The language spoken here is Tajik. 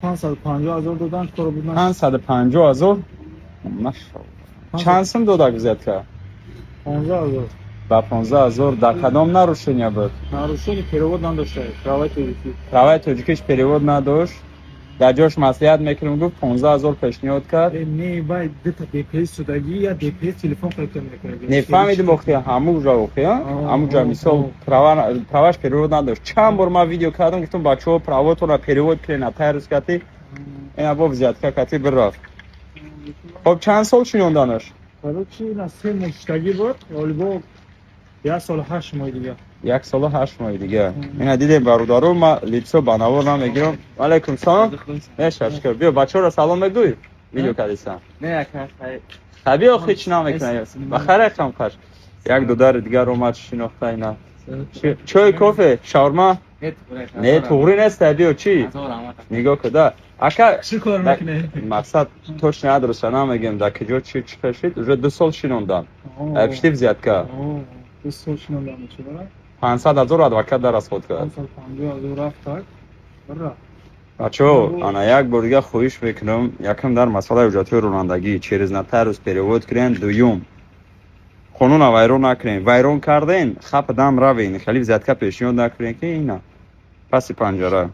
550 000 додан, коро буд. 550 000, машалло. Чанд сум додак взятка? 15 000. Ба 15 000. Дар кадом нарушения буд? Нарушение перевод надошта, праваи тоҷикӣ. Праваи тоҷикиш перевод надошт. Дар ҷош маслиҳат мекунем, гуфт, 15 000 пешниҳод кард. Не, вай дута ДПС судагӣ, я ДПС телефон қайта мекард. Не фаҳмидим, охи, ҳамуҷа, охи, ҳамуҷа, мисол, праваш перевод надошт. Чанд бор ман видео кардам, гуфтам: «Бачаҳо, правотонро перевод кунед нотариус кати». Ина бо взятка кати бирафт. Хоб, чанд сол шинонданаш? Короче, на 3 моҳ шудагӣ буд, олибо 1 солу 8 моҳи дига. 1 солу 8 моҳи дига. Ина дидем, бародаро, ма лицо ба навор намегирам. Алайкум салом, мешашкр, биё, бачаҳоро салом мегӯй, видео кардисам. Таби охи чӣ намекунад, ба хайр, қаш як додари дигар омад, шинохта. Ина чой, кофе, шаурма? Не, туғри нест, биё, чӣ нигоҳ куда, ака. Чӣ кор мекунӣ? Мақсад, точно адреса намегем, дар киҷо чӣ чӣ кашид. Уже 2 сол шинондан, пишти взятка. 2 сол шинондан мешавад. 500 000 адвокат дар расход кард. 550 000 рафтак. Бачаҳо, ана як бор дига хоҳиш мекунам: якум, дар масъалаи ҳуҷҷатҳои ронандагӣ через нотариус перевод кунем. Дуюм, қонуна вайрон накунем. Вайрон карден, хапа дам равен, хеле взятка пешниҳод накунем, ки ина паси панҷара.